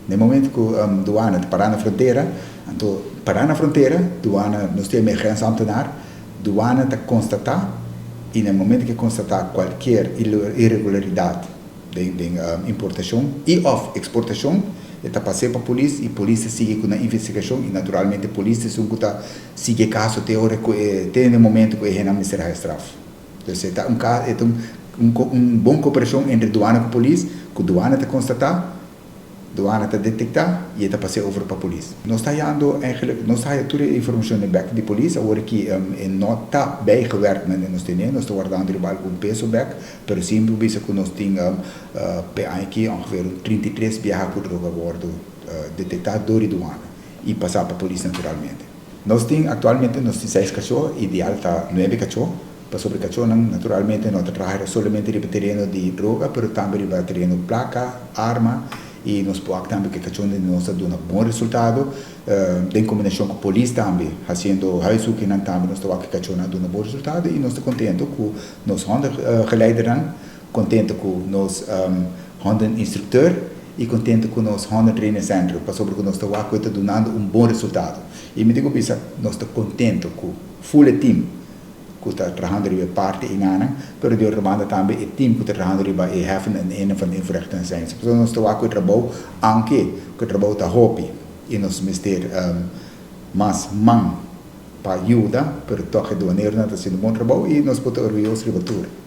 Na momento ku duana para na frontera, anto para na frontera, duana, nos tin grensambtenaar, duana ta konstatá i na momento ku konstatá kualke irregularidat di importashon i òf eksportashon, ta pasa pa polis i polis ta sigui ku e investigashon i naturalmente polis ta sigui kaso te ora ku te na momento ku e mester straf. Dus ta un bon kooperashon entre duana ku polis, ku duana ta konstatá, duana ta detektá i ta pasa over pa polis. Nos ta hayando eigenlijk, nos ta tur informashon bèk di polis, awor ku no ta bijgewerkt met nos tin, nos ta wardando riba algun peso bèk, pero semper bisa ku nos tin aki ongeveer 33 biaha ku droga wòrdu detektá dor di duana i pasa pa polis naturalmente. Nos tin aktualmente nos tin seis kachó, ideal ta nuebe kachó, pasobra kachónan naturalmente no ta traha solamente riba tereno di droga, pero tambe riba tereno plaka, arma, i nos por tambe ku kachó nos ta duna bon resultado, den kombinashon ku polis tambe, hasiendo huiszoekingen tambe nos ta ku kachó duna bon resultado i nos ta kontentu ku nos hondengeleidernan, kontentu ku nos hondeninstructeur i kontentu ku nos hondentrainingscentrum, pasobra ku nos ta ku ta dunando un bon resultado. I mi digo bisa, nos ta kontentu ku full team ku ta trahando riba parti einan, pero di otro banda tambe e team ku ta trahando riba e heffen en innen van invoerrecht en zijn. Dus nos ta ku trabou, aunke ku trabou ta hopi i nos mester mas man pa yuda, pero toch e duaneronan ta hasiendo bon trabou i nos por ta orguyoso riba tur.